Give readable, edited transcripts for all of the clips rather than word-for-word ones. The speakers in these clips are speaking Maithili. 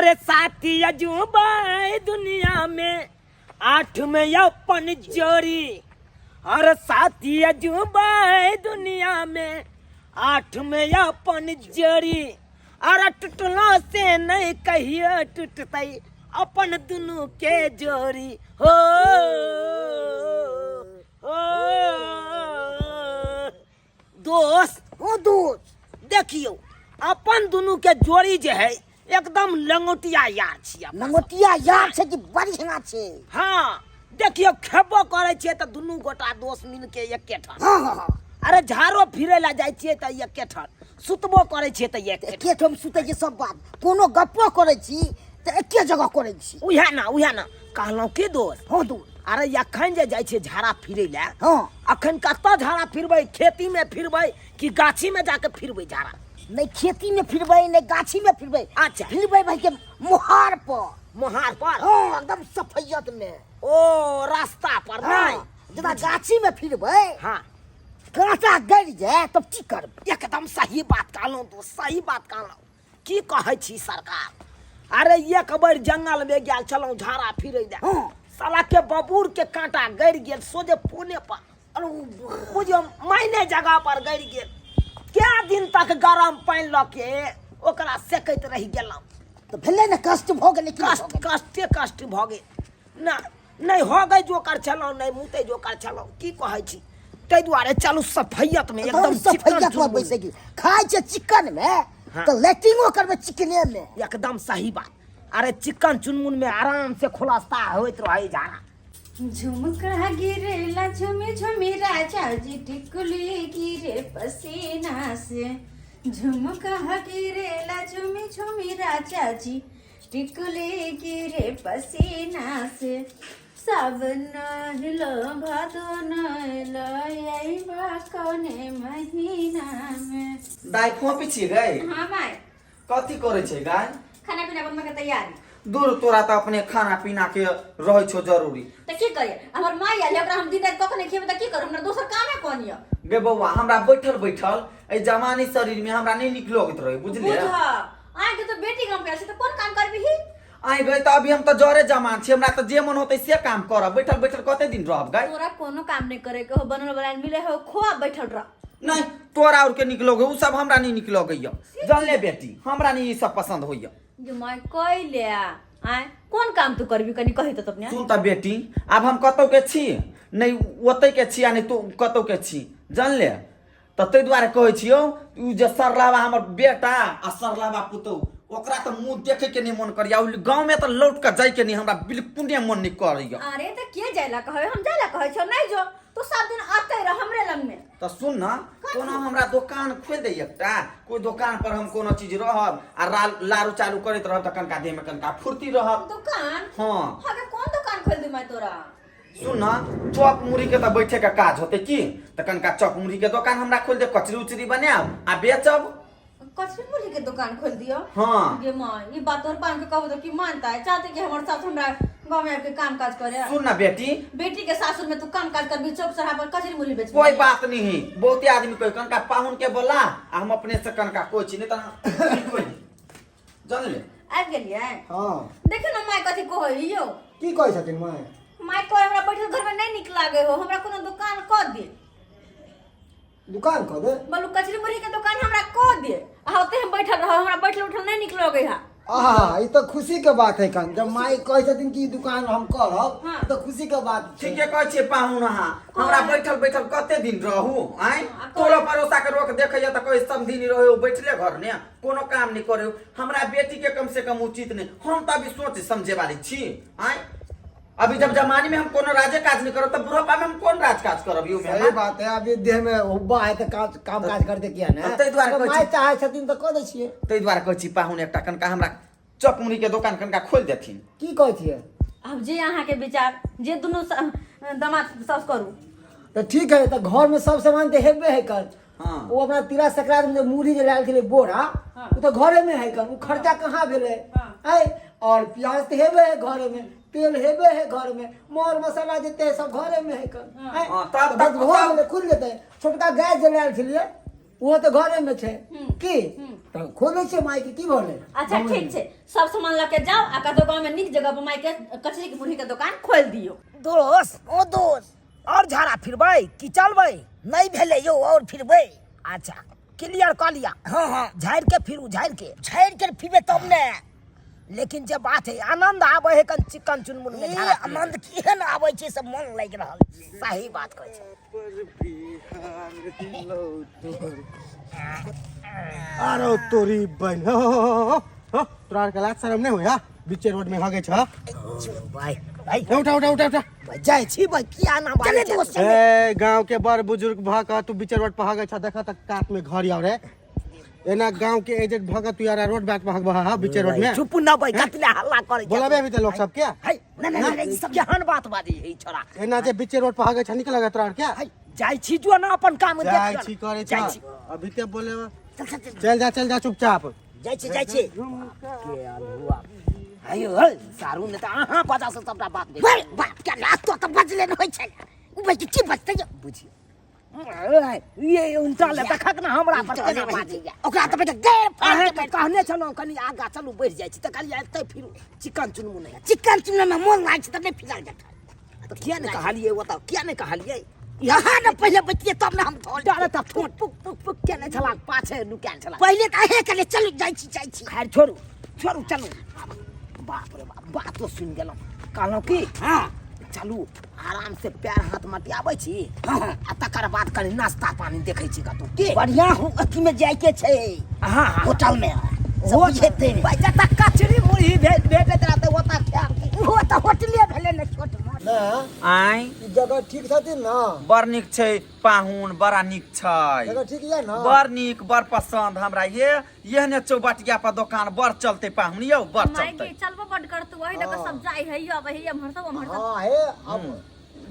अरे साथी अजूबा है दुनिया में आठ में अपन जोड़ी। अरे साथी अजूबा है दुनिया में आठ में अपन जोड़ी। अरे टूटलो से नहीं कहियो टूटतै अपन दुनू के जोड़ी। हो हो दोस्त, ओ दोस्त, देखियो अपन दुनू के जोड़ी जे है एकदम लंगोटिया यार छियै। लंगोटिया यार छै कि बढ़िया छै। हाँ देखियो खेबो करै छियै तऽ दुनू गोटा दोस्त मिल के एके ठाम। हाँ, हाँ, हाँ। अरे झाड़ो फिरे ला जाइ छियै तऽ एके ठाम, सुतबो करै छियै तऽ एके ठाम। एके ठाम सुतै छियै सब बात, कोनो गप्पो करै छी तऽ एके जगह करै छी। उएह ना, उएह ना कहलहुँ की दोस्त। हाँ दोस्त। अरे अखन जे जाइ छियै झाड़ा फिरै लए, हाँ। अखन कतऽ झाड़ा फिरबै? खेती में फिरबै कि गाछी में जाके फिरबै झाड़ा? नहीं खेती में फिरबै, नहीं गाछी में फिरबै। अच्छा। फिरबै भाई के मोहार पर। मोहार पर? हाँ, एकदम सफैयत में। ओ रास्ता पर। हाँ, नहीं जेना गाछी में फिरबै, हाँ, कांटा गड़ि जाए तब की करबै? एकदम सही बात कहलहुँ दोस्त, सही बात कहलहुँ। की कहै छी सरकार, अरे एक बेर जंगल में गेल छलहुँ झाड़ा फिरै लए, हाँ। साला के बबूर के कांटा गड़ि गेल सोझे फोने पर। अरे बुझियौ मायने जगह पर गड़ि गेल। कै दिन तक गरम पानि लऽ के ओकरा सेकैत रहि गेलहुँ। तऽ भेलै ने, कष्ट भऽ गेलै कि नहि? कष्ट कष्टे कष्ट भऽ गेल ना। नहि हो गई जोकर छलहुँ, नहि मुते जोकर छलहुँ। की कहै छी, ताहि दुआरे चलू सफैयत में एकदम एकदम चिकन सफैयत में चुनमुन। बैसै की खाइ छै चिकन में, हाँ। तऽ लैट्रिनो करबै चिकने में। एकदम सही बात। अरे चिकन चुनमुन में आराम से खुलास्ता होइत रहे झाड़ा। झुमका गिरेला झुमी झुमी राजा जी, टिकुली गिरे पसीना से। झुमका गिरेला झुमी झुमी राजा जी, टिकुली गिरे पसीना से। सावन आइलो भादो आइलो, अइबा कौने महीना में। दाइ फोपी छी गई? हाँ माय। कथी करै छै गाय? खाना पीना बनबे के तैयारी। दूर, तोरा तऽ अपने खाना पीना के रहै छौ जरूरी। तऽ की करिए, हमर माय आयल, ओकरा हम दिन राति कखने खिएबै तऽ की करू? हमरा दोसर कामे कोन यऽ? गे बौआ, हमरा बैठल बैठल एहि जवानी शरीर में हमरा नहीं नीक लगैत रहे, बुझलियै? बुझ, आइ के तो बेटी गाँव के आयल छै तऽ कोन काम करबिही? आइ गई तऽ अभी हम तऽ जरे जवान छी, हमरा तऽ जे मन होतै से काम करब। बैठल बैठल कते दिन रहब गाय? तोरा कोनो काम नहीं करे के हो, बनल बनायल मिले हो, खोआ बैठल रह। नहीं, तोरा और के नीक लगे उ सब हमरा नहीं नीक लगैया, जानले बेटी? हमरा नहीं ई सब पसंद होइया। जो माय कैले आय, कोन काम तू करबी, कनी कही तऽ अपने। सुन तऽ बेटी, आब हम कतौ के छी नहीं, ओतै के छी आ नहीं तू कतौ के छी, जानले? तऽ ताहि दुआरे कहै छियौ, उ जे सरलावा हमर बेटा आ सरलावा पुतहु, ओकरा तऽ मुँह देखै के नहीं मन करैया। उ गाँव में तऽ लौट के जाय के नहीं हमरा बिल्कुल नहीं मन नहीं करैया। अरे तऽ के जाइला कहै? हम जाइला कहै छौ? नहीं जो, तू सब दिन आते रह हमरे लग में। तऽ सुन न, कोनो हमरा दोकान खोलि दे एकटा, कोइ दोकान पर हम कोनो चीज रहब आ लारू चालू करैत रहब तऽ कनका देह में कनका फुर्ती रहब। दुकान? हाँ। हाँ, कोन दुकान खोल दी मैं तोरा? सुन न, चौक मुरही के तऽ बैठे के काज होते की, तऽ कनका चौक मुरही के दोकान हमरा खोल दे, कचरी उचरी बनायब आ बेचब। कचरी मुरही के दुकान खोल दियो? हाँ। गे माँ, ई बात तोहर पान के कहबो तो की मानता है? चाहते कि हमर सास हमरा गांव में आके काम काज करे। सुन ना बेटी, बेटी के सासुर में तू काम काज करबी, चौक चौराहा पर कचरी मुरही बेचबी? कोई बात नहीं है, बहुते आदमी कोई कनका पाहुन के बोला आ हम अपने से कनका कोई चीज नहीं तऽ जानले। आबि गेलियै? हाँ। देखियौ ने माय कथी कहै यौ। की कहै छथिन माय? माय कहै हमरा बैठल घर में नहीं नीक लागे हो, हमरा कोनो दुकान कऽ दे। दुकान कऽ दे? बोलू कचरी मुरही के दुकान हमरा कऽ दे, आ ओते हम बैठल रहब, हमरा बैठल उठल नहीं नीक लगे है। आहा, ई तऽ खुशी के बात है कन, जब माय कहै छथिन कि ई दुकान हम करब हाँ। तऽ खुशी के बात छै। ठीके कहै छियै पाहुन अहाँ, हमरा बैठल बैठल कते दिन रहू आँय? आ टोलो पड़ोसा के रोक देखैया तऽ कहै समधिनी रहै बैठले घर ने, कोनो काम नहीं करे। हमरा बेटी के कम से कम उचित नहीं, हम तऽ अभी सोच समझे वाली छी आँय। अभी जब जमानी में हम कोनो राजे काज नहीं करब तऽ बुढ़ापा में हम कोन राज काज करब यौ सही मेहमान? बात है, अभी देह में हुब्बा है तऽ काज काम काज करते किया ने? ताहि दुआरे तऽ कहै माय छी। चाहै छथिन तऽ कऽ दै छियै। ताहि दुआरे कहै छी पाहुन, एकटा कनका हमरा चप मुरही के दोकान कनका खोलि देथिन। की कहै छियै? आब जे अहाँके विचार, जे दुनू दामाद सास करू। तऽ ठीक है, तऽ घर में सब सामान तऽ हेबे है कर। हाँ। ओ अपना तिला संक्रांति में जे मुरही जे लायल छलै बोरा, हाँ। ओ तऽ घरे में है कर, ओ खर्चा कहाँ भेलै? हाँ। आय, और प्याज तऽ हेबे है घरे में, तेल हेबे है घर में, मर मसाला जते है सब घरे में है कर। हाँ। आय, हाँ, तब- तऽ बस तब- भऽ तब- गेलै, खुलि जेतै। छोटका गैस जे लायल छलियै ओहो तऽ घरे में छै। हम्म। की हम्म। तऽ खोलै छियै माइके की भलै। अच्छा ठीक छै, सब सामान लऽ के जाओ आ कतौ गाँव में नीक जगह पर माई के कचरी के मुरही के दुकान खोल दियौ। दोस्त, ओ दोस्त, और झाड़ा फिरबै कि चलबै? नहि भेलै यौ, और फिरबै। अच्छा क्लियर कऽ लिया। हँ हँ। झाड़ि के फिरू, झाड़ि के। झाड़ि के फिरबै तब ने। लेकिन जे बात है, आनंद आबै है कन चिकन चुनमुन में ई झाड़ा फिरै। आनंद केहन आबै छै से मन लागि रहल छै। सही बात कहै छै। अरे तोरी बहन हो हो हो हो, तोरा आरके लाज शरम नहि होय? हा, बीचे रोड में हगे छ। भाई भाई। ए, उठा उठा उठा उठा। भाई, जाइ छी भाई, किया ना बाजै चले छै? दोस्त, चले। ए, गांव के बड़ बुजुर्ग भ के तू बीचे रोड पर हगे छ, देखा तक कात में घर आव रे। एना गांव के एजेंट भ के तू यार रोड बाट पर हगबा? हा, बीचे रोड में? चुप न भाई, कतला हल्ला करै छै। बोलाबे अभी त लोग सब के। है नहि नहि नहि, ई सब केहन बात बाजै है ई छोरा? एना जे बीचे रोड पर हगे छ, निक लगे तोरा आर के? है, जाइ छी जो ना अपन काम देख जाइ लिअ। छी करे छ। जाइ छी। अभी ते बोले। चल चल चल। चल जा, चल जा चुपचाप। जाइ छी, जाइ छी। आयो है सारू ने तऽ अहाँ बजा से सबटा बात भेल। बड़ बाप के लात तो तऽ बजले नहि होइ छै, उ बज की बजतै यौ? बुझियौ ये उनटा ले देखक ना हमरा पर केना बाजैया। ओकरा तऽ बेटा गैर फाड़ अहाँ के तऽ कहने छलहुँ कनि आगाँ चलू, बढ़ि जाइ छी, तऽ कहलियै एतै फिर चिकन चुनमुन है। चिकन चुनमुन में मोन लागै छै तऽ नहि फिरल जेतै। तऽ किया नहि कहलियै ओतऽ, किया नहि कहलियै? यहाँ ने पहिले बतियै तब ने हम धोल। डरे तऽ फुक फुक फुक फुक केने छला, पाछे नुकायल छला। पहिले तऽ अहें कहलियै चलू, जाइ छी जाइ छी। खैर छोड़ू छोड़ू, चलू। बाप रे बाप, बातो सुनि गेलहुँ। कहलहुँ की, हँ, चलू आराम से पैर हाथ मटियाबै छी आ तकर बाद कनि नाश्ता पानी देखै छी कतौ की। बढ़िया हूँ, अथी में जाइके छै। हाँ हाँ। होटल में सब बुझेतै। भाई, जतऽ कचरी मुरही भेटैत रहतै ओतऽ खायब। ओहो तऽ होटले भेलै ने छोट मोट। ना। आँय? ई जगह ठीक छथिन ना? बड़ नीक छै पाहुन, बड़ा नीक छै। जगह ठीक यऽ ना? बड़ नीक, बड़ पसंद हमरा। ये एहने चौबटिया पर दोकान बड़ चलते पाहुन यौ, बड़ माय चलते। गे, चलबो बड करतू, वही देखो सब जाय है यो, वही एम्हर सब ओम्हर सब। हाँ हे, अब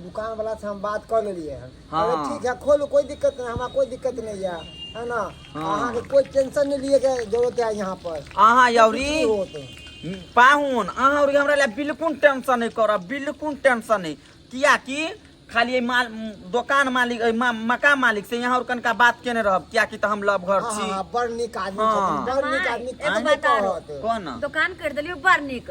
दुकान वाला से हम बात कर लेलिए हन। हाँ। अरे ठीक है, खोलू, कोई दिक्कत नहीं, हमरा कोई दिक्कत नहीं है, है ना? अहाँ के कोई टेंशन नहीं लिए के जरूरत है यहाँ पर। अहाँ यौरी कुछ भी होत। पाहुन, अहाँ और हमरा लए बिल्कुल टेंशन नहीं करब, बिल्कुल टेंशन नहीं, कियाकि खाली एहि माल दोकान मालिक एहि मकान मालिक से यहाँ और कनका बात केने रहब, कियाकि तऽ हम लव घर हाँ, छी। हाँ, बड़ नीक आदमी हाँ। छथिन, बड़ नीक माय, आदमी। एगो किछु नहि बात आरो। कहत। कोन? दुकान कर देलियो बड़ नीक,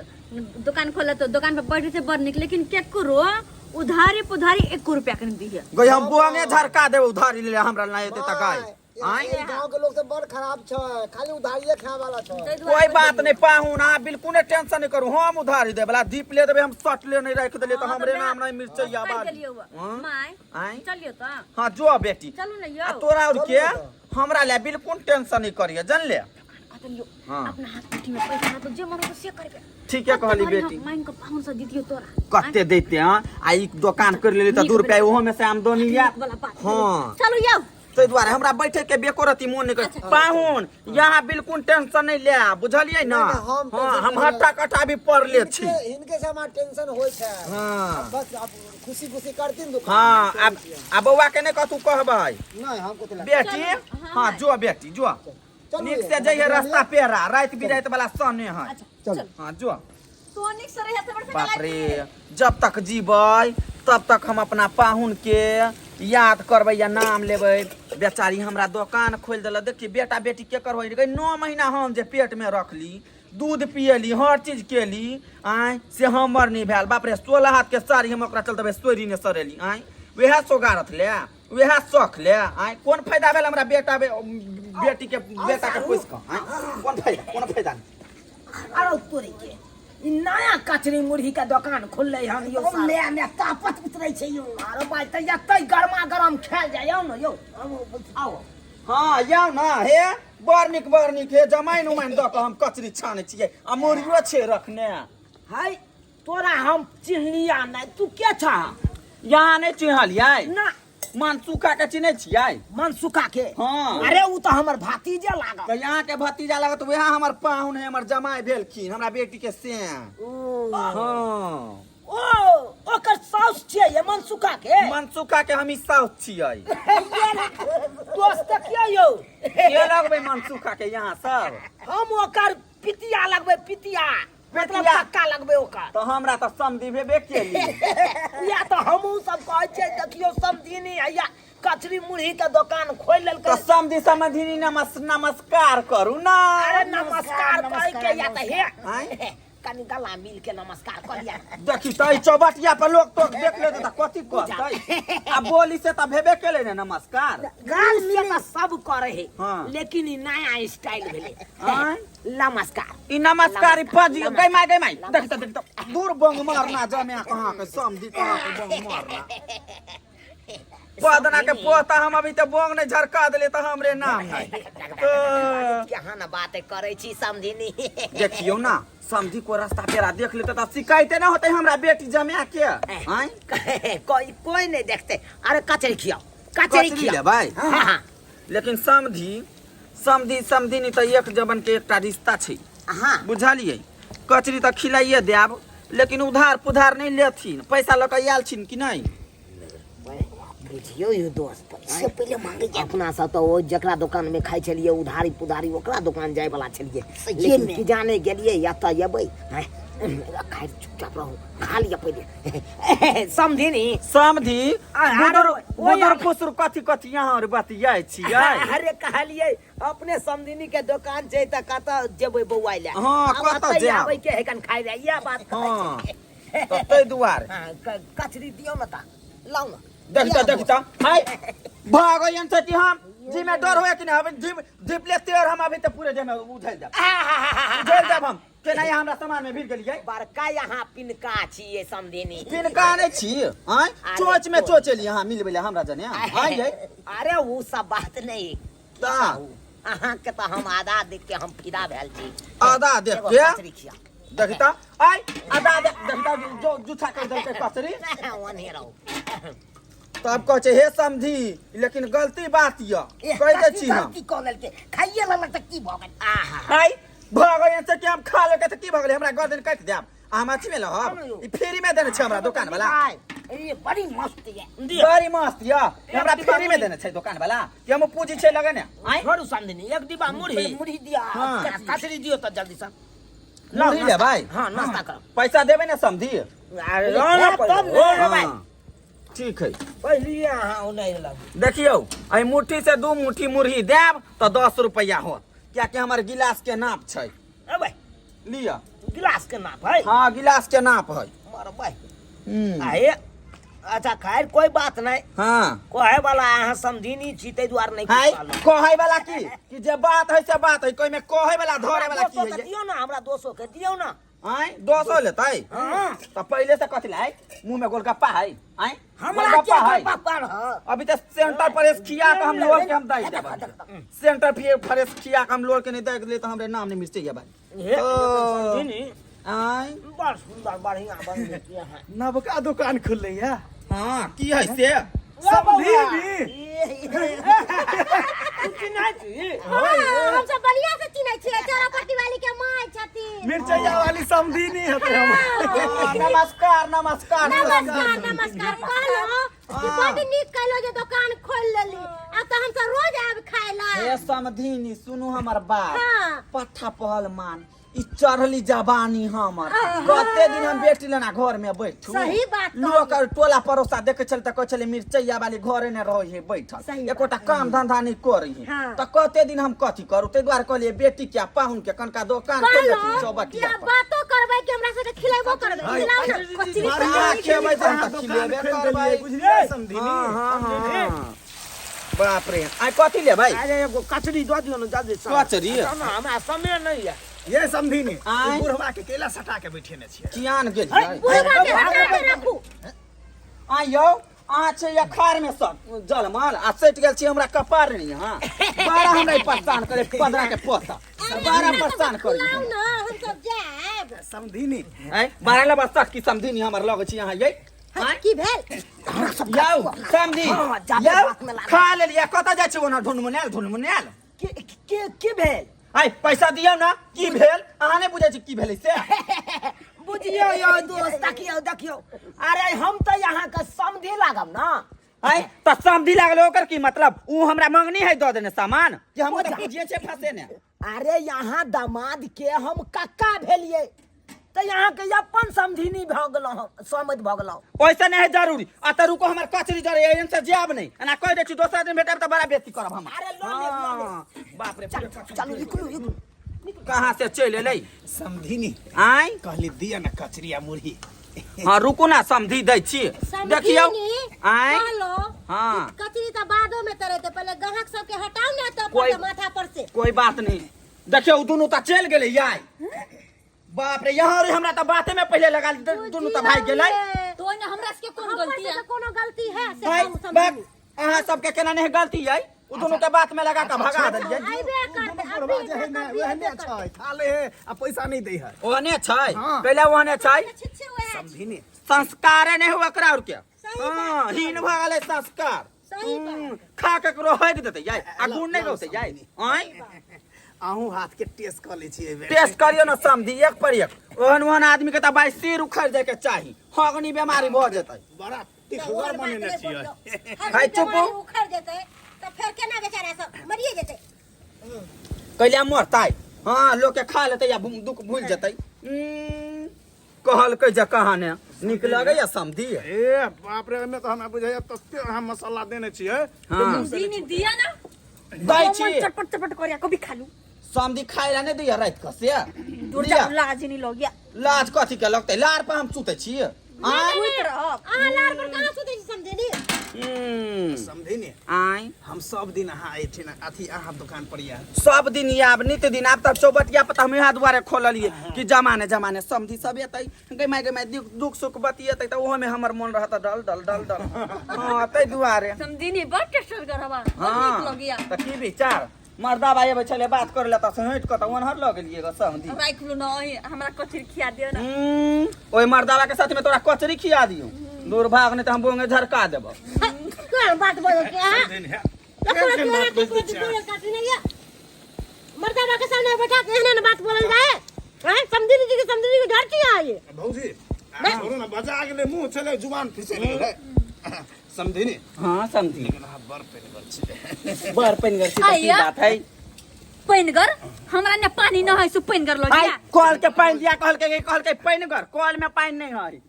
दुकान खोले तो दुकान पर बैठे छै बड़ नीक, लेकिन केकरो उधारी पुधारी एको रुपया के नहीं दिहे। गई हम बुआंगे झरका देब, उधारी ले हमरा ना एते तक आइ। माय, आँय? ई गांव के लोग सब बड़ खराब छै, खाली उधारिये खाय वाला छै। ताहि दुआरे कोई बात नहीं पाहुन, अहाँ बिल्कुल नहीं टेंशन नहीं करू, हम उधारी देब ला दीप ले देबै, हम सट ले नहीं राखि देलियै तऽ हाँ, हमरे तऽ नाम नहीं मिर्चैया कहि बाली। देलियौ। हाँ? माय, आँय? चलियौ तऽ। हाँ जो बेटी। चलू ने आ यौ। तोरा और चलू के तऽ। हमरा ले बिल्कुल टेंशन नहीं करिए, जानले? कह देलियौ। हाँ। अपना हाथ मुट्ठी में पैसा रहतो, जे मन होतो से करबे। ठीके कहली कते बेटी। मांगि कऽ पाहुन से दितियौ तोरा। कते देते? हाँ, आ ई दोकान कर लेली तऽ नीक 2 रुपया भेलै। ओहो में से आमदनी नीक आयत। वाला बात। हाँ। चलू यौ। ताहि दुआरे हमरा बैठे के बेको रति मोन नहीं कर। पाहुन, यहाँ बिल्कुल टेंशन नहीं ले, बुझलियै ना? नहीं, नहीं, हम हाँ, टेंशन हम नहीं हट्टा कट्टा भी पढ़ ले छी। हिनके से हमरा टेंशन होइ छै। हाँ। बस अब खुशी खुशी करथिन दुकान। हाँ, अब आ बौआ के नहीं कतू कहबै। नहीं, हमको तो बेटी। चलू, हाँ, हाँ जो बेटी जो। चलू नीक ये, से जइहे, रास्ता पेरा राति बिराति वाला सने है। अच्छा। चलू। हाँ जो। तो नीक से रहिया से। बाप रे, जब तक जीबै तब तक हम अपना पाहुन के याद करबै या नाम लेबै। बेचारी हमरा दोकान खोलि देलक। देखिए बेटा बेटी के करबै गई, 9 महीना हम जे पेट में रखली, दूध पियली, हर चीज केली, आँय से हमर नहीं भेल। बाप रे, 16 हाथ के साड़ी हम ओकरा चलते सोरी ने सरेली, आँय वएह सोगारत ले, वएह शौख ले, आँय कोन फायदा भेल हमरा बेटा बेटी के बेटा के पोसि कऽ? आँय कोन फायदा? कोनो फायदा नहीं। अरे तोरी के, ई नया कचरी मुरही के दोकान खुललै हन यौ। हम नया नया तापत उतरै छै यौ। अरे भाई, तऽ एतै गरमा गरम खायल जाय। आउ ने यौ, आउ। हाँ आउ ना। हे बड़ नीक, बड़ नीक। हे जमाइन उमाइन दऽ कऽ हम कचरी छानै छियै आ मुरहियो छै रखने। है तोरा हम चिन्हलिया नहि, तू के छह? यहाँ नहि चिन्हलियै? ना। मनसुखा के चिन्है छियै? मनसुखा के? हाँ। अरे उ तऽ हमर भातीजे लागल। तऽ यहाँ के भतीजा लागत, वएह हमर पाहुन है, हमर जमाई भेलखिन, हमरा बेटी के से। हाँ। ओ ओकर साउस छियै ये मनसुखा के? मनसुखा के हम ई साउस छियै। दोस्त देखियौ यौ। के लगबै मनसुखा के यहाँ सब? हम ओकर पितिया लगबै, पितिया मतलब पितिया? कक्का लगबै ओकर। तऽ हमरा तऽ समधि भेबे केली। या तऽ हमहूँ सब कहै छियै, देखियौ समधिनी हैया कचरी मुरही के दुकान खोल लेलकै। तऽ समधि समधिनी नमस्कार करू ना। अरे नमस्कार कह के या तऽ हे आँय? कनी गला मिल के नमस्कार कर लिया। देखी तऽ ई चौबटिया पर लोग तो देख लेतै तऽ कथी कहतै? आ बोली से तऽ भेबे केलै ने नमस्कार। गाल से तऽ सब करे है। हाँ। लेकिन ई नया स्टाइल भेलै। आँय? नमस्कार। ई नमस्कार ई पजी गै माय गै माय, देख तऽ देख तऽ दूर बंग मारना जमे कहाँ के समधि कहाँ के बंग मारना। पदना के पोता हम अभी तऽ बंग नहि झरका देले तऽ हमरे नाम है। तऽ केहन बात करै छी समधिनी? देखियौ ना समधि को रास्ता पेरा देख लेते तऽ शिकायते ना होते हमरा बेटी जमा के। आँय? कोई कोई नहीं देखते। अरे कचरी खियाओ, कचरी कचरी खियाओ। लेबै? हाँ, हाँ। लेकिन समधि समधि समधिनी तऽ एक जबन के एकटा रिश्ता छै। हाँ। बुझलियै? कचरी तऽ खिलाइए देब, लेकिन उधार पुधार नहि लेथिन। पैसा लऽ कऽ आयल छिन कि नहि? बुझियौ यो दोस्त, पैसे पहिले मांगे छै। अपना सब तऽ ओ जकरा दोकान में खाइ छलियै उधारी पुधारी ओकरा दोकान जाय वाला छलियै, सहिए लेकिन में। की जाने गेलियै एतऽ एबै। हैं, खाइ चुपचाप रहू, खा लिअ पहिले। समधिनी। समधि, अरे, बुदुर ओए, बुदुर फुसुर कथी कथी यहाँ आर बतियाइ छियै? अरे कहलियै अपने समधिनी के दोकान छै तऽ कतऽ जेबै बौआइ लए? हाँ, आब कतऽ एतै जायब? आबै के है कन खाइ लए, इएह बात कहै हाँ, छियै। तऽ ताहि दुआरे। हाँ, कचरी दियौ ने तऽ लाउ ने। देखता देखता हाय भागो यन से कि हम जी में डर होए कि नहीं? अभी जीप जीपले तेर हम अभी तो पूरे देह में उझल जाब, उझल जाब हम। केना यहाँ हमरा सामान में भीड़ गेलियै? बड़का यहाँ पिनका छियै समधिनी। पिनका नहि छी। आँय? अरे चोच में तो- चोच एलियै अहाँ मिलबै लए हमरा जने। आँय यै? अरे उ सब बात नहीं। ता अहाँ के तऽ हम आधा देख के हम फिदा भेल छी। आधा देख एगो के? कचरी खिया। देखता आय आधा देख देखता जो जूठा कर देलकै कचरी। ओने रहू। तब कहै छै हे समधी, लेकिन गलती बात यऽ कहि दै छी हम। गलती कऽ लेलकै, खाइए लेलक तऽ की भऽ गेल? आहा। आय भऽ गेल से कि हम खा लेलकै तऽ की भऽ गेलै? हमरा गर्दन काटि देब आ हम अथी में रहब? ई फ्री में देने छै हमरा दोकान वाला। ये बड़ी मस्त ये। बड़ी मस्त यऽ, हमरा फ्री में देने छै दोकान वाला कि हम पूंजी छै लगेने। आँय? छोड़ू समधिनी, एक डिब्बा मुरही। मुरही दिया। हाँ। कचरी दियौ तऽ जल्दी से। मुरही लेबै? हाँ, नाश्ता करब। पैसा देबै ने समधी? अरे रहो ना तब पहिले, ने। रहो भाई। हाँ, ठीक है। पहिले अहाँ ओनाहि लगू। देखियौ एहि मुट्ठी से 2 मुट्ठी मुरही देब तऽ 10 रुपैआ होत, कियाकि हमर गिलास के नाप छै। अबै लिअ। गिलास के नाप है? हाँ, गिलास के नाप है। मरबै। हम्म। आहे अच्छा खैर कोई बात नहीं। हाँ। कहे वाला अहाँ समझिनी छी ताहि दुआरे नहीं है कहलहुँ। कहे वाला की कि जे बात है से बात है, कोई में कहे वाला धरे वाला की हमरा दोसो है? के दियौ ना, हमरा दोसो के दियौ ना। आँय 200 लेतै? हाँ। तऽ पहिले से कथी लाय मुंह में गोलगप्पा है? आँय हमरा गोलगप्पा के है? गोलगप्पा रह? अभी तऽ सेंटर पर खिया के हम लोल के हम दै देब। सेंटर पर खिया के हम लोल के नहीं दै देलियै तऽ हमरे नाम नहीं मिर्चैया भाई। हे, ओ। समझिनी। आँय बड़ सुंदर बढ़िया बनबै छी अहाँ। नवका दुकान खुललै है। हाँ, की है से? समधिनी। तू चिन्है छी? हाँ, हम सब बढ़िया से चिन्है छियै, चौरापट्टी वाली के माय छथिन। मिर्चैया वाली समधिनी हेतै हम। हाँ, नमस्कार नमस्कार। नमस्कार नमस्कार। कहलहुँ कि बड नीक कहलहुँ जे दोकान खोलि लेली, आब तऽ हमसब रोज आयब खाय ला। हे समधिनी सुनू हमर बात। हाँ। पट्ठा पहलमान ई चढ़ली जवानी हमर, कते दिन हम बेटी लेना घर में बैठू? सही बात कहलियै। लोक आर टोला पड़ोसा देखे छल तऽ कहै छलै मिर्चैया वाली घरे ने रहै है बैठल, सही बात। एकोटा काम धंधा नहि करै है। हाँ। तऽ कते दिन हम कथी करू? ताहि दुआरे कहलियै बेटी के आ पाहुन के कनका दोकान खोलि देथिन कहलहुँ कि चौबटिया आब पर। बातो करबै कि हमरा सबके खिलेबो करबै? खिलाउ ने कचरी। बढ़िया खेबै तऽ हम तऽ खिलेबे करबै। बुझलियै समधिनी? हाँ हाँ हाँ, बाप रे, आइ कथी लेबै? अरे एगो कचरी दऽ दियौ ने जल्दी से। कचरी? अच्छा ना, हमरा समय नहीं है। ये समधिनी, आँय? ई बुढ़वा के केला सटा के बैठेने छियै? कियान गेलियै? बुढ़वा के हटा के राखू। आइ यौ अहाँ छै अखाड़ में सब जलमल आ सटि गेल छी हमरा कपार नहीं। हाँ, बड़ा हमरा ई परेशान करे 15 के पोता, बड़ा परेशान करे। खिलाउ ने, हमसब जायब। समधिनी। आँय, बारह लबा सट की समधिनी हमर लग छी अहाँ यै? हँ, की भेल? यौ समधी, हाँ, जाबे यौ बात में लागल। खा लेलियै, कतऽ जाइ छी ओना ढुनमुनायल ढुनमुनायल? के के के भेल? आइ पैसा दियौ ना। की भेल? अहाँ नहि बुझै छी की भेलै से? बुझियौ यौ दोस्त, देखियौ देखियौ, अरे हम तऽ अहाँके समधि लागब ना। आइ तऽ समधि लागल ओकर की मतलब? उ हमरा मंगनी है दऽ देने सामान कि हम तऽ बुझिए छै फसे ने। अरे यहाँ दामाद के हम कक्का भेलियै तऽ तऽ अहाँके अपन समधिनी भऽ गेलहुँ हम, समधि भऽ गेलहुँ। ओइसे नहीं है जरूरी। आ त रुको, हमर कचरी जरे एहन से जायब नहीं, एना कह दै छी, दोसर दिन भेटब त बड़ा बेइज्जती करब हम। अरे लऽ लेब, लऽ लेब। हाँ, बाप रे। चलू, निकलू निकलू। कहाँ से चलि एलै? समधिनी। आय। कहली दिया ना कचरी आ मुरही। हाँ, रुकू ना, समधी दै छी। देखियौ। आय। कहलो। हाँ। कचरी तऽ बादो में तरेते, पहले ग्राहक सबके हटाओ ने तब माथा पर से। कोई बात नहीं। देखियौ, उ दुनू तऽ चलि गेलै याय। बाप रे, यहाँ रे, हमरा तऽ बाते में पहिले लगा दुनू तऽ भागि गेलै। तो ओहिमे हमरा सबके कोन हमर गलती है? सबके कोनो गलती है से भाई, कहू बाप, समझी। अहाँ सबके केना नहीं गलती है? उ दुनू के बात में लगा के भगा देलियै। अइबे करते, दुनू अभी बुढ़वा जे है ने, अभी ओहने अइबे छै, खा ले है आ पैसा नहीं दै है। ओहने छै। हाँ। पहिले ओहने छै। छिच्छे वएह छै। समधिनी। संस्कारे नहीं हुआ एकरा और के। सही बात। हाँ, हीन भऽ गेलै संस्कार। सही बात। खा के ककरो हगि देतै याय, आ गुण नहीं रहतै याय। आँय। अहूँ हाथ के टेस्ट कऽ लै छी एहि बेर। टेस्ट करियौ ने समधी, एक पर एक। ओहन ओहन आदमी के तऽ बाई सिर उखड़ि जाय के चाही, हगनी बेमारी भऽ जेतै। बड़ा तिखगर बनेने छियै। भाई, चुप हो। उखड़ जेतै तऽ फेर केना बेचारा सब मरिए जेतै। कैला मरतै? हाँ, लोक के खा लेतै या दुख भूलि जेतै। कहलकै जे कहाँ ने नीक लगैया समधी। ए बाप रे, ओहिमे तऽ हमरा बुझाइया तते अहाँ मसाला देने छियै। हाँ। समधी ने दिया ना। दै छी। मन चटपट चटपट करिया, कभी खालू। समधी खाय ला नहि दैया राति कऽ से। दूर दिया। जा, लाज नहीं लगिया। लाज कथी के लगतै? लार पर हम सुतै छी। आँय? सुति रहब। अहाँ लार पर कहाँ सुतै छी समधिनी? समधिनी। आँय। हम सब दिन अहाँ एहिठिन अथी अहाँ दुकान पर आयब। सब दिन आयब, नित दिन आब। तब चौबटिया पर तऽ हम इएह दुआरे खोललियै कि जमाने जमाने समधी सब एतै, गै माय गै माय, दुख सुख बतियेतै, तऽ ओहोमे हमर मोन रहत डल डल डल डल। हाँ, ताहि दुआरे। समधिनी बड़ टेस्टर करबा, बड़ नीक हाँ लगिया। तऽ की विचार? मर्दा भाई अबै छलै बात करै लए तऽ हटि कऽ तऽ ओनहर लऽ गेलियै गऽ समधी। राखि लू ना, अहीं हमरा कचरी खिया दियौ ना। ओहि मर्दावा के साथ में तोरा कचरी खिया दियौ? दूर भाग, नहीं तऽ हम बोंगे झरका देबौ। केहन बात बोलै छी अहाँ? समधिनी है। केकरो केहन केहन बात केकरो बजै छियै? बोलल काटी नहीं है। मर्दावा के सामने बैठा के एहन बात बोलल जाए? हैं, समधिनी जी के, समधिनी के डर छी अहाँ ये? भौजी, अहाँ छोड़ू ना, बजा गेलै मुँह छलै, जुबान फिसलि गेलै। समधिनी। हाँ समधी। लेकिन अहाँ बड़ पेनगर छी। बड़ पेनगर छी तऽ की आइया। बात है? पैनगर? हमरा ने पानी न है सो पैनगर आई लगिया। कल के पानि दिया, कहलकै कहलकै पैनगर, कल में पानि नहीं है।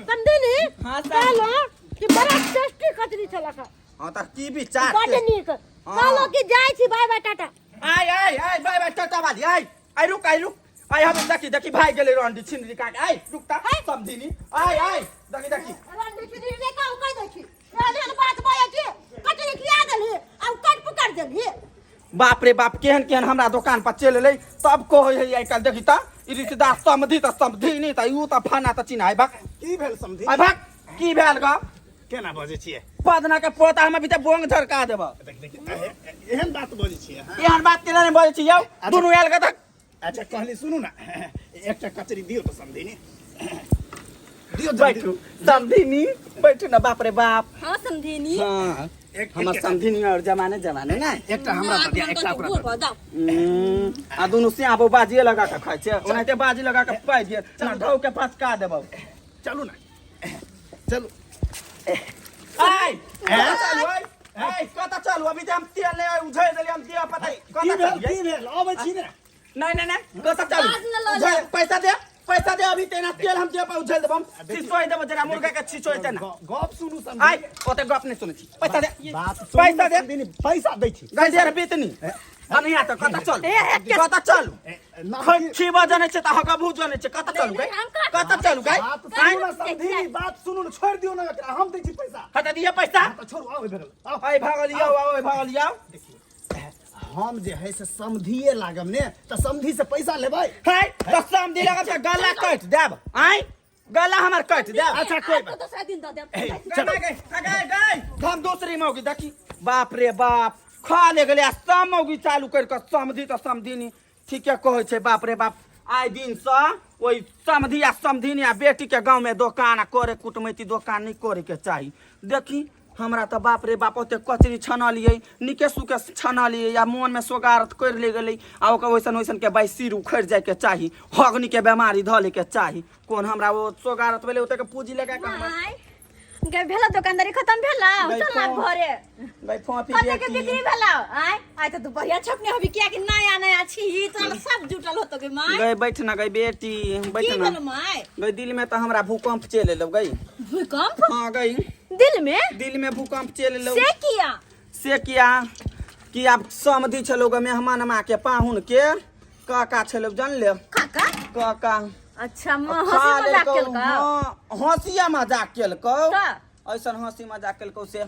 समधिनी। हाँ, समधी। कहलो कि बड़ा टेस्टी कचरी छलक। हाँ, तऽ की विचार? बड नीक। हाँ। कहलो कि जाइ छी, बाय बाय टाटा। आय आय आय, बाय बाय टाटा वाली। आय आय, रुक, आय रुक, आय। हम देखी देखी भाई गेलै रंडी छिनरी काट। आय रुक ता समधिनी, आय आय, देखी देखी। रंडी छिनरी रे, कहू कहि दै छी। एहन एहन बात बजै छी, कचरी खिया देलही आ उ काटि पुकारि देलही। बाप रे बाप, केहन केहन हमरा दोकान पर चलि एलै। सब कहै है आइ काल्हि, देखी तऽ ई रिश्तेदार समधी तऽ समधिनी तऽ you तऽ फना तऽ चिन्ह। आय भाग। की भेल समधी? आय भाग, की भेल ग? केना बजै छियै? पदना के पोता, हम अभी तऽ बोंग झरका देब। देख देख, एहन बात बजै छियै अहाँ? एहन बात केना नहि बजै छी यौ? दुनू आयल के तऽ अच्छा, कहली सुनू ना, एकटा कचरी दियौ तऽ समधिनी, दियौ जल्दी। बैठू समधिनी, बैठू ना। बाप रे बाप। हाँ समधिनी। हाँ। एक हमर समधिनी और जमाने जमाने ना। एकटा हमरा दऽ दिअ, एकटा ओकरा दऽ दिअ। जाओ। आ दुनू सियाबो बाजिए लगा के खाइ छै, ओनाहिते बाजी लगा के पाइ दिए ना, ढौ के फसका देबौ। चलू ना, चलू। आय कतऽ चलू? आय आय, कतऽ चलू? अभी तऽ हम तेल नहि उझै देलियै, हम दिअ पता की कतऽ भेल? चलियै? की भेल? अबै छी ने। नहीं नहीं नहीं, कतऽ चलू? बाज न लऽ उझै, पैसा दे, पैसा दे। अभी तेना तेल हम दिअ पर उझै देबौ, हम छिचोइ देबौ, जरा मुर्गा के छिचोइ तेना। गप सुनू समधी। आय, ओते गप नहि सुनै छी। पैसा दे। बात सुनू पैसा दे। समधिनी, पैसा दै छी। गई देर बेतनी अनहिया तऽ कतऽ चलू? कतऽ चलू? खीबा जनै छै तऽ हकबू जनै छै। कतऽ चलू गई? कतऽ चलू गई? बात सुनू ना समधिनी, बात सुनू ना, छोड़ि दियौ ना एकरा, हम दै छी पैसा। हँ तऽ दिअ पैसा। तऽ छोड़ू, आउ भगल, आउ। आइ भागल यौ, आउ भागल यौ। देखियौ, हम जे है से समधिए लागब ने, तऽ समधि से पैसा लेबै। है तऽ समधी लागब तऽ गला काटि देब। आँय, गला हमर काटि देब। अच्छा, कोई बात दोसरा दिन दऽ देब। चलो गई गई गई, हम दूसरी मौगी देखी। बाप रे बाप, खा ले गेलै आ सब मौगी चालू करि कऽ समधी तऽ समधिनी ठीके कहै छै। बाप रे बाप, आइ दिनसँ ओहि समधी आ समधिनी आ बेटीके गाँवमे दोकान आ करे कुटमैती दोकान नहि करैके चाही। देखी, हमरा तऽ बाप रे बाप ओते कचरी छनलियै, नीके सुके छनलियै आ मोनमे सोगारत करि ले गेलै आ ओकर वैसन वैसनके बाइ सिर उखड़ि जाइके चाही, हगनीके बेमारी धऽ लैके चाही। कोन हमरा ओ सोगारत भेलै ओतेक पूँजी लगा कऽ हमरा? माय गे भेला दुकानदारी खत्म भेला गई चल ना घरे गई फोफी कते के बेटी बिक्री भेला आय आय त दुपहरिया छपने हबी किया कि नया नया छी तोरा सब जुटल होतो गे माय गई बैठ ना गई बेटी बैठ की ना भेलो माय गई दिल में तो हमरा भूकंप चल एलो गई भूकंप हाँ गई दिल में दिल में भूकंप चल एलो से किया से किया कि आब समधि छलो ग मेहमान मा के पाहुन के काका छलो जान ले काका काका अच्छा म खा हंसी मजाक लेलकौ, केलका हाँ, हंसिया मजाक केलकौ त? ऐसन हंसी मजाक केलकौ से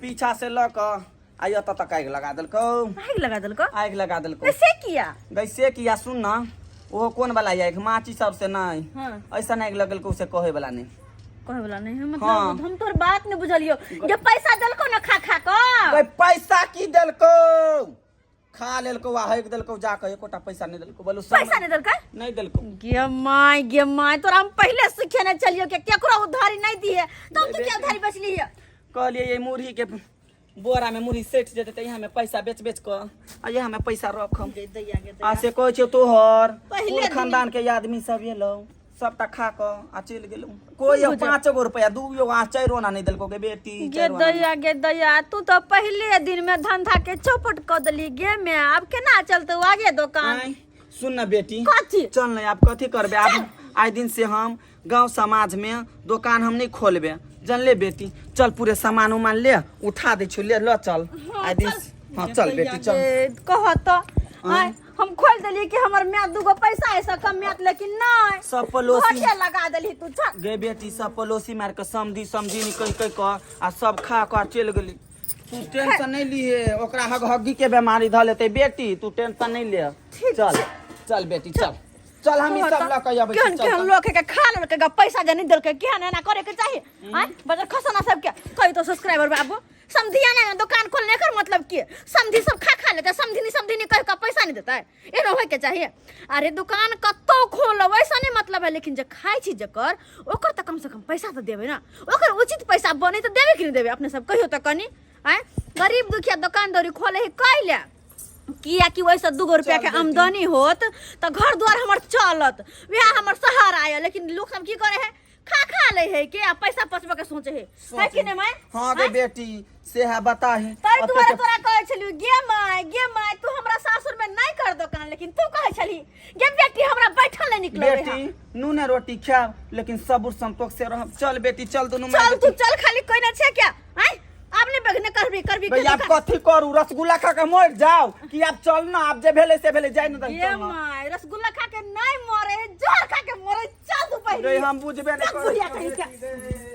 पीछा से लऽ कऽ आ एतऽ तक आगि लगा देलकौ आगि लगा देलको आगि लगा देलकौ से किया गई से किया सुन ना ओहो कोन वाला आगि माची सब से नहीं हाँ। ऐसन आगि लगेलकौ से कहै वाला नहीं कहे वाला नहीं है मतलब हाँ। हम तोर बात नहीं बुझलियो जे पैसा देलको ना खा खा क गई पैसा की देलकौ खा लेलकौ आ हकि देलकौ जाकऽ एकोटा पैसा नहि देलकौ बोलू सब पैसा नहीं देलकै नहि देलकौ गे my गे my तोरा हम पहले सिखेने चलियो के केकरो उधारी नहीं दिए तब तू क्या उधारी बचली है कहलियै ये मुरही के बोरा में मुरही सटि जेतै तऽ यहाँ में पैसा बेच बेच कऽ आ यहाँ में पैसा रखम आ से कहै छियौ तोहर पहिले कुल दिन- खानदान के आदमी सब एलौ सबटा खा कऽ आ चलि गेलौ कोई पाँचो गो रुपया दू गो आ चारि आना नहि देलकौ गे बेटी गे चारि आना दैया गे दैया तू तो पहले दिन में धंधा के चौपट क देली गे में अब केना चलते आगे दुकान आँय, सुन न बेटी कथी? चल न आब कथी करबे आब आइ दिन से हम गांव समाज में दोकान हम नहीं खोलबे जानले बेटी चल पूरे सामान उमान ले उठा दै छियौ ले ल चल आइ दिन से- हाँ चल बेटी चल ए, कह तो आँय, हम खोल देली कि हमर माय दूगो पैसा ऐसा कमात लेकिन नहीं सब पड़ोसी घटे लगा देली तू चल गे बेटी सब पड़ोसी मार के समधी समझी नहीं कहि कहि कऽ आ सब खा कऽ चलि गेली तू टेंशन नहीं लिए ओकरा हग हग्गी के बीमारी धऽ लेतै बेटी तू टेंशन नहीं ले चल चल बेटी चल चल हम ई सब लऽ कऽ अबै छी केहन चल, केहन चल। लोक के खा लेलकै ग पैसा जे नहीं देलकै केहन एना करे के चाही आँय बजर खसना सबके कहि तो सब्सक्राइबर बाबू समधिया ने दुकान खोलने कर मतलब की समधी सब खा खा लेते समधिनी समधिनी कह के पैसा नहीं देता है एना होय के चाहिए अरे दुकान कत्तो खोलो ऐसा नहीं मतलब है लेकिन जे खाइ छी जकर ओकर तऽ कम से कम पैसा तऽ देबै ना ओकर उचित पैसा बने तऽ देबै कि नहीं देबै अपने सब कहियो तऽ कनी आँय गरीब दुखिया दुकान दौरी खोले है कहि ले किया कि ओहिसँ दूगो रुपया के आमदनी होत तऽ घर द्वार हमर चलत वएह हमर सहारा यऽ लेकिन लोक सब की करे है खा खा ले है के आ पैसा बचबे के सोचे है है कि नहीं माय हाँ गे बेटी से है बता है ताहि दुआरे तोरा कहै छलियौ गे माय गे माय तू हमरा सासुर में नहीं कर दोकान लेकिन तू कहै छली गे बेटी हमरा बैठल नहीं निकले बेटी नूने रोटी खायब लेकिन सबुर संतोष से रहब चल बेटी चल दुनू माय चल तू बेटी। चल खाली कोई ना छे क्या आय आब नहीं बगने करबी करबी के भैया आप दुकान। कथी करू रसगुल्ला खा के मर जाओ कि आप चल ना आप जे भेलै से भेलै जाय ना ये चल ना। My rasgulla खा के नहीं मरे जोर खा के मरे चल तू पहले रे हम बुझबे नहीं चल बुढ़िया कहीं के। करै।